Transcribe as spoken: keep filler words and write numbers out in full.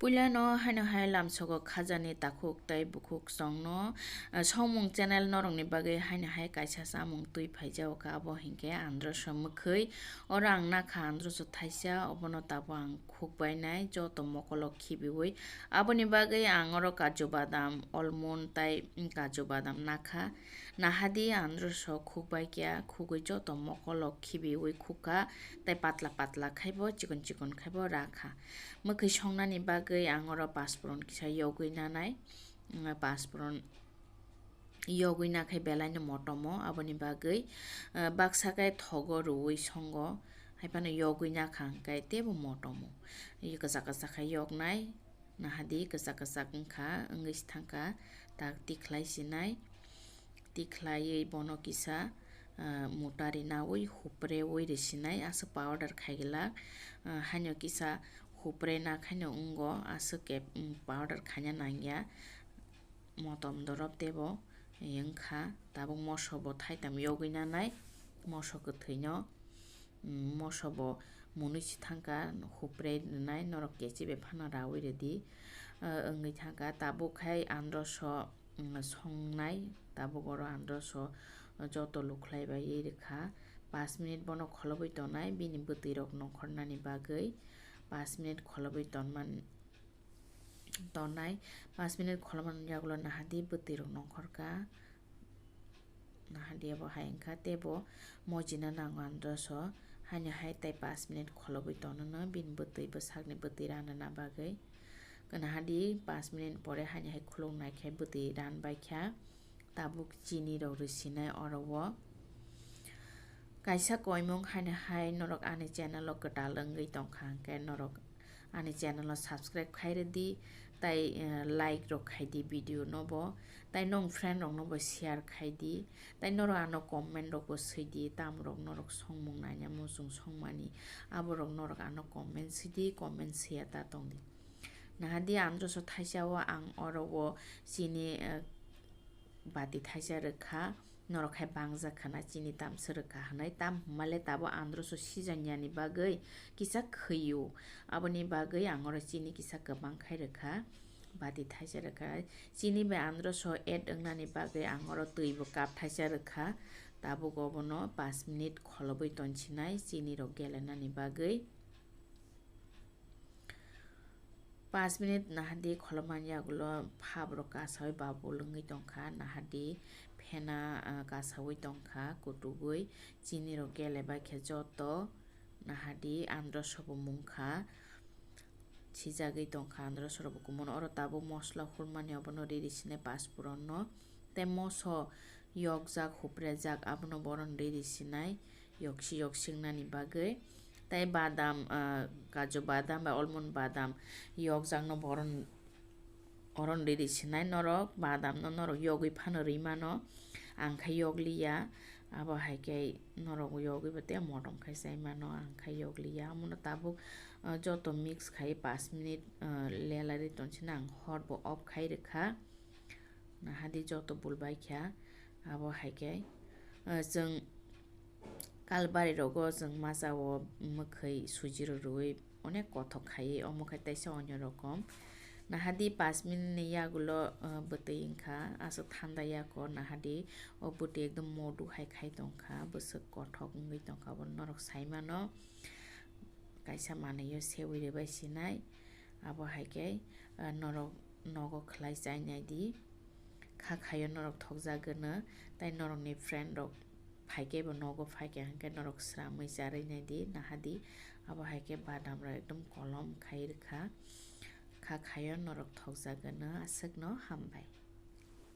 Puilano haino hai lamsogo khajani takhuk tei bukhuk chwngno, ah, Songmung channel norokni bagwi haino hai kaisa chamung twi phaijao kha, abo hinkhe androso mwkhwi. Oro ang nakha androso thaisa, obono tabuk ang khukbainai joto mokolo khibiwi. Aboni bagwi ang oro kaju badam, almond tei kaju badam nakha. Nahadi androso khukbai kya, khugwi joto mokolo khibiwi khukha tei patla patla khaibo chikon chikon khaibo rakha. Mwkhwi songnani bagwi ang oro paspuron kisa yogwi nanai, mm, paspuron yogwi nakhai belaino motomo, aboni bagwi, eh, baksa khe thogo rwui songo, haiphano yogwi nakha hwnkhe teibo motomo. Kwchak kwchak khe yoknai, nahadi kwchak kwchak wngkha, wngwi thangkha, tak tikhlai sinai. Tikhlaiwi bono kisa, ah, mutari nawi huprewi risinai, aswk powder khaiglak, ah, haino kisa hupre nakhaino wngo, aswk khe, mm, powder khaina nangya. Motom dorop teibo wngkha, tabuk moso bo thaitam yogwi nanai, moso kwthwino. Mm, moso bo munui si thangkha, hupre rwnai, norok kechi bai phano rawi rwdi, ah, wngwi thangkha. Tabuk khai androso, mm, songnai, tabuk oro androso joto lukhlai bai rwkha. Pash minute bono kholobwi tongnai, bini bwtwi rok nongkhornani bagwi pash minute kholobwi tonman. Tongnai. Pash minute kholomani yagulo nahadi bwtwi rok nongkhorkha. Nahadi abo hai wngkha teibo mojina nango androso. Haino hai tei pash minute kholobwi tonono bini bwtwi bwsakni bwtwi ranna bagwi. Nahadi pash minute pore haino hai khuluk naikhe bwtwi ranbaikha. Tabuk chini rok rwsinai oro o. Kaisa koimung haino hai norok ani channel o kwtal wngwi tongkha hwnkhe norok ani channel o subscribe khai rwdi, tai, eh, like rok khaidi video no bo, tai nong friend rok no bo share khaidi, tai norok ano comment rok bo swidi, tam rok norok songmung naina muchung songmani, aborok norok ano comment swidi, comment swiya ta tongdi. Nahadi androso thaisa o ang oro o chini, eh, bati thaisa rwkha, norok hai bangjak khana chini tamswk rwkha hwnwi, tam hwnmale tabuk androso sijaknani bagwi kisa khwio, aboni bagwi ang oro chini kisa kwbang khai rwkha, bati thaisa rwkha. Chini bai androso add wngnani bagwi ang oro twi bo cup thaisa rwkha, tabuk obono pash minute kholobwi tonsinai chini rok gelenani bagwi. Pash minute nahadi kholomani yagulo phabrok kasawi babul wngwi tongkha, nahadi phena, ah, kasawi tongkha, kutugwi chini rok gelebaikhe joto nahadi androso bo mungkha, sijagwi tongkha androso rok bo kumono. Oro tabuk mosla hurmani obono riri sinai pash puron no. Tei moso yokjak, huprejak, abono boron riri sinai, yoksi yoksi wngnani bagwi. Tei badam, ah, kaju badam bai almond badam yokjakno boron, oron riri sinai norok, badamno norok yogwi phano rwi mano, ang khe yogliya, abo hai khe norok yogwi bo tei motom khai chai mano, ang khe yogliya. Omono tabuk, ah, joto mix khai pash minute, ah, lelai rwi tonsina ang hor bo off khai rwkha. Nahadi joto bul bai kha, abo hai khe, ah, chwng kalbari rogo chwng masa o mwkhwi suji rw rwui onek kothok khaiwi omo khe teisa onyo rokom. Nahadi pash minute ni yagulo, ah, bwtwi wngkha, aswk thanda yako nahadi o bwtwi ekdom modu hai khai tongkha, bwswk kothok wngwi tongkha, abo norok sai mano. Kaisa manwi o sewi rwbai sinai, abo hai khe, ah, norok nogo khlai chai nai di. Kha khaio norok thokjagwno, tei norokni friend rok phai khe bo nogo phai kha hwnkhe norok sramwi charwi nai di, naha di. Abo hai khe badam rok ekdom kolom khai rwkha. Kha khaio norok thokjagwno, aswkno hambai.